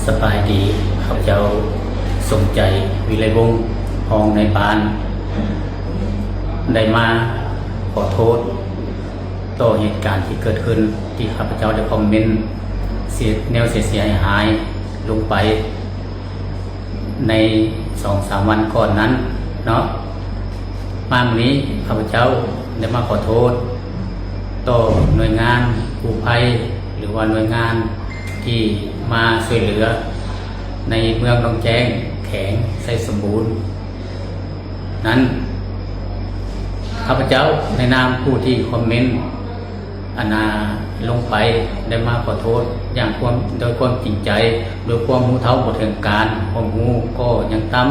ສະບາຍດີ, ຂ້າພະເຈົ້າ ສົມໃຈ ວິໄລວົງ, ຮອງນາຍບ້ານ ໄດ້ມາຂໍໂທດຕໍ່ເຫດການທີ່ເກີດຂຶ້ນ ທີ່ຂ້າພະເຈົ້າໄດ້ຄອມເມັນເສຍ ແນວເສຍຫາຍໆລົງໄປ ໃນສອງສາມວັນກ່ອນນັ້ນເນາະ. ມາມື້ນີ້ ຂ້າພະເຈົ້າໄດ້ມາຂໍໂທດຕໍ່ໜ່ວຍງານກູ້ໄພ ຫຼືວ່າໜ່ວຍງານທີ່ມາຊ່ວຍເຫຼືອໃນເມືອງໜອງແຈ້ງ ແຂວງໄຊສົມບູນນັ້ນ. ຂ້າພະເຈົ້າໃນນາມຜູ້ທີ່ຄອມເມັນ ອັນນາລົງໄປ ໄດ້ມາຂໍໂທດຢ່າງຄວາມ ໂດຍຄວາມຈິງໃຈ, ໂດຍຄວາມຮູ້ເທົ່າບໍ່ເຖິງການ, ຄວາມຮູ້ກໍຍັງຕ່ຳ.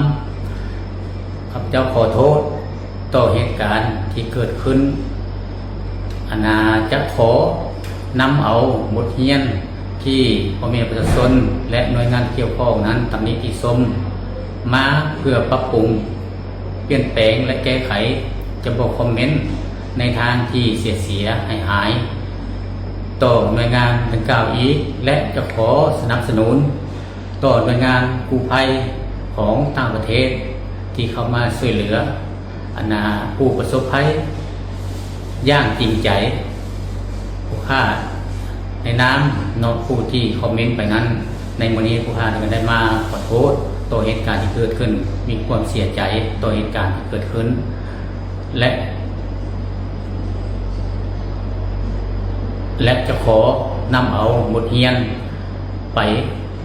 ຂ້າພະເຈົ້າຂໍໂທດຕໍ່ເຫດການທີ່ເກີດຂຶ້ນ, ອັນນາຈະຂໍນຳເອົາບົດຮຽນທີ່ພໍ່ແມ່ປະຊາຊົນ ແລະ ໜ່ວຍງານກ່ຽວຂ້ອງນັ້ນຕຳໜິຕິຊົມມາເພື່ອປັບປຸງ ປ່ຽນແປງ ແລະ ແກ້ໄຂ, ຈະບໍ່ຄອມເມັນໃນທາງທີ່ເສຍຫາຍໆຕໍ່ໜ່ວຍງານດັ່ງກ່າວອີກ ແລະ ຈະຂໍສະໜັບສະໜູນຕໍ່ໜ່ວຍງານກູ້ໄພຂອງຕ່າງປະເທດທີ່ເຂົ້າມາຊ່ວຍເຫຼືອ ອັນນາ ຜູ້ປະສົບໄພຢ່າງຈິງໃຈ. ຜູ້ຂ້າໃນນາມເນາະ ຜູ້ທີ່ຄອມເມັນໄປນັ້ນ, ໃນມື້ນີ້ຜູ້ຂ້າກໍໄດ້ມາຂໍໂທດຕໍ່ເຫດການທີ່ເກີດຂຶ້ນ, ມີຄວາມເສຍໃຈຕໍ່ເຫດການທີ່ເກີດຂຶ້ນ ແລະ ແລະ ຈະຂໍນຳເອົາບົດຮຽນໄປ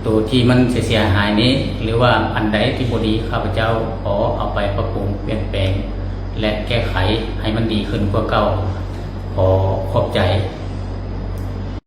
ໂຕທີ່ມັນເສຍຫາຍນີ້ ຫຼືວ່າອັນໃດທີ່ບໍ່ດີ ຂ້າພະເຈົ້າຂໍເອົາໄປປັບປຸງປ່ຽນແປງ ແລະ ແກ້ໄຂໃຫ້ມັນດີຂຶ້ນກວ່າເກົ່າ. ຂໍຂອບໃຈ.